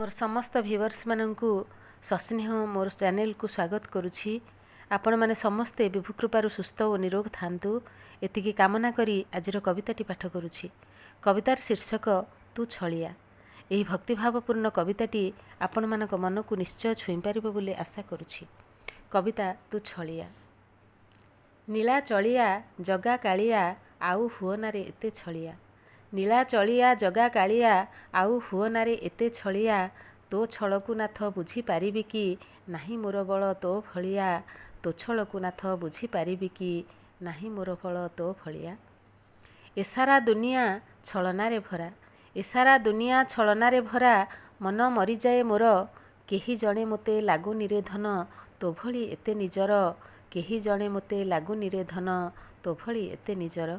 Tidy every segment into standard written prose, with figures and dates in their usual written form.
ମୋର ସମସ୍ତ ଭିଉଅର୍ସମାନଙ୍କୁ ସସ୍ନେହ ମୋର ଚ୍ୟାନେଲକୁ ସ୍ୱାଗତ କରୁଛି। ଆପଣମାନେ ସମସ୍ତେ ବିଭୁକୃପାରୁ ସୁସ୍ଥ ଓ ନିରୋଗ ଥାନ୍ତୁ, ଏତିକି କାମନା କରି ଆଜିର କବିତାଟି ପାଠ କରୁଛି। କବିତାର ଶୀର୍ଷକ ତୁ ଛଳିଆ। ଏହି ଭକ୍ତିଭାବପୂର୍ଣ୍ଣ କବିତାଟି ଆପଣମାନଙ୍କ ମନକୁ ନିଶ୍ଚୟ ଛୁଇଁପାରିବ ବୋଲି ଆଶା କରୁଛି। କବିତା ତୁ ଛଳିଆ। ନୀଳା ଚଳିଆ ଜଗା କାଳିଆ, ଆଉ ହୁଅନାରେ ଏତେ ଛଳିଆ। ନୀଳା ଚଳିଆ ଜଗା କାଳିଆ, ଆଉ ହୁଅନାରେ ଏତେ ଛଳିଆ। ତୋ ଛଳକୁ ନାଥ ବୁଝିପାରିବି କି, ନାହିଁ ମୋର ବଳ ତୋ ଭଳିଆ। ତୋ ଛଳକୁ ନାଥ ବୁଝିପାରିବି କି, ନାହିଁ ମୋର ବଳ ତୋ ଭଳିଆ। ଏ ସାରା ଦୁନିଆ ଛଳନାରେ ଭରା, ଏ ସାରା ଦୁନିଆ ଛଳନାରେ ଭରା, ମନ ମରିଯାଏ ମୋର। କେହି ଜଣେ ମୋତେ ଲାଗୁନିରେ ଧନ ତୋ ଭଳି ଏତେ ନିଜର। କେହି ଜଣେ ମୋତେ ଲାଗୁନିରେ ଧନ ତୋ ଭଳି ଏତେ ନିଜର।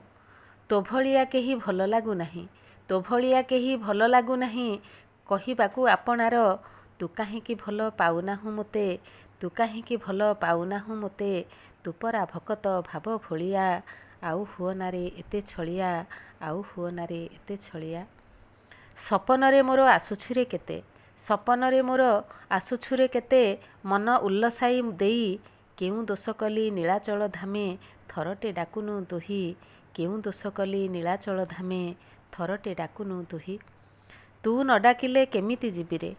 ତୋ ଭଳିଆ କେହି ଭଲ ଲାଗୁନାହିଁ, ତୋ ଭଳିଆ କେହି ଭଲ ଲାଗୁନାହିଁ କହିବାକୁ ଆପଣାର। ତୁ କାହିଁକି ଭଲ ପାଉନାହୁଁ ମୋତେ, ତୁ କାହିଁକି ଭଲ ପାଉନାହୁଁ ମୋତେ, ତୁ ପରା ଭକତ ଭାବ ଭୋଳିଆ। ଆଉ ହୁଅନାରେ ଏତେ ଛଳିଆ, ଆଉ ହୁଅନାରେ ଏତେ ଛଳିଆ। ସପନରେ ମୋର ଆସୁଛୁରେ କେତେ, ସପନରେ ମୋର ଆସୁଛୁରେ କେତେ, ମନ ଉଲ୍ଲସାଇ ଦେଇ। କେଉଁ ଦୋଷ କଲି ନୀଳାଚଳ ଧାମେ, ଥରଟେ ଡାକୁନୁ ତୁହି। କେଉଁ ଦୋଷ କଲି ନୀଳାଚଳ ଧାମେ, ଥରଟେ ଡାକୁନୁ ତୁହି। ତୁ ନ ଡାକିଲେ କେମିତି ଯିବିରେ,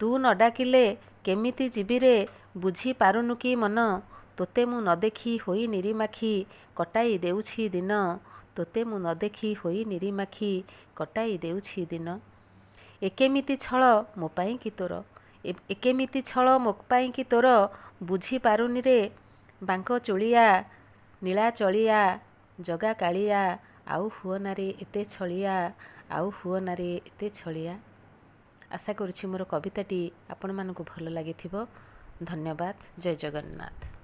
ତୁ ନ ଡାକିଲେ କେମିତି ଯିବିରେ, ବୁଝିପାରୁନୁ କି ମନ। ତୋତେ ମୁଁ ନ ଦେଖି ହୋଇ ନିରିମାଖି କଟାଇ ଦେଉଛି ଦିନ। ତୋତେ ମୁଁ ନ ଦେଖି ହୋଇ ନିରିମାଖି କଟାଇ ଦେଉଛି ଦିନ। ଏ କେମିତି ଛଳ ମୋ ପାଇଁ କି ତୋର, ଏ କେମିତି ଛଳ ମୋ ପାଇଁ କି ତୋର, ବୁଝିପାରୁନିରେ ବାଙ୍କ ଚୁଳିଆ। ନୀଳା ଚଳିଆ ଜଗା କାଳିଆ, ଆଉ ହୁଅନାରେ ଏତେ ଛଳିଆ, ଆଉ ହୁଅନାରେ ଏତେ ଛଳିଆ। ଆଶା କରୁଛି ମୋର କବିତାଟି ଆପଣମାନଙ୍କୁ ଭଲ ଲାଗିଥିବ। ଧନ୍ୟବାଦ। ଜୟ ଜଗନ୍ନାଥ।